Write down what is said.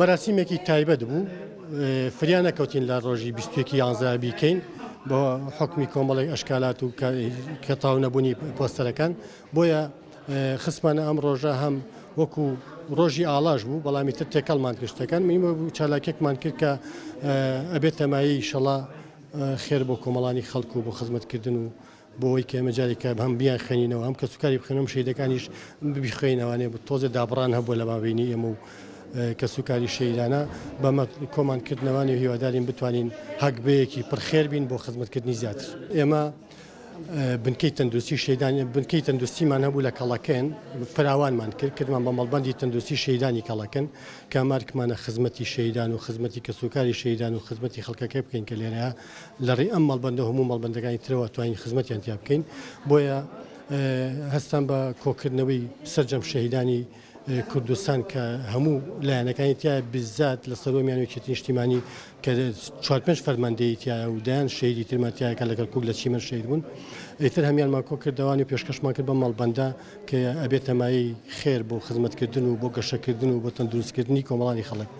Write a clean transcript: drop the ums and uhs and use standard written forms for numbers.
مەراسیمێکی تایبەت بوو، فریا نەکەوتین لە ڕۆژی 21 یانزە بیکەین بۆ حکمی کۆمەڵێک ئەشکالات و کە تاو نەبوونی پۆستەرەکان، بۆیە خستمانە ئەم ڕۆژە هەم وەکو ڕۆژی ئاڵاش بوو، بەڵامی تر تێکەڵمان کرد شتەکان. میمە بوو چالاکێکمان کرد کە ئەبێتە مایەی ئیشەڵا خێر بۆ کۆمەڵانی خەڵک و بۆ خزمەتکردن و بۆ ئەوەی کە ئێمە جارێکە هەم بیان خوێنینەوە، هەم کەسوکاری بخوێنەوە، شەهیدەکانیش بیخوێنەوانێ. تۆزێ دابڕان هەبووە لە مابینی ئێمە و کەسوکاری شەهیدانە، بەمە کۆمان کردنەوانی و هیوادارین بتوانین هەگبەیەکی پڕخێر بین بۆ خزمەتکردنی زیاتر. ئێمە بنکەی تەندروستی شەیدان، بنکەی تەندروستیمان هەبوو لە کەڵەکەن، فراوانمان کرد، کردمان بە مەڵبەندی تەندروستی شەیدانی کەڵەکەن، کە مارکمانە خزمەتی شەیدان و خزمەتی کەسوکاری شەیدان و خزمەتی خەڵکەکە بکەین کە لێرەیە لە ڕێی ئەم مەڵبەندە هەموو مەڵبەندەکانی ترەوە توانین خزمەتیان تیا بکەین. بۆیە هەستان بە کۆکردنەوەی سەرجەم شەهیدانی کوردستان کە هەموو لایەنەکانی تایە، بزات لە سەرۆمیان یەکێتی نیشتیمانی کە چوار پێنج فەرماندەیی تایە و دەیان شەهیدی ترمان تایە کە لە کەرکوک لە چیمەن شەهید بوون. ئیتر هەمیانمان کۆ کردەوانی و پێشکەشمان کرد بەم مەڵبەندە کە ئەبێتە مایەی خێر بۆ خزمەتکردن و بۆ گەشەکردن و بۆ تەندروستکردنی کۆمەڵانی خەڵک.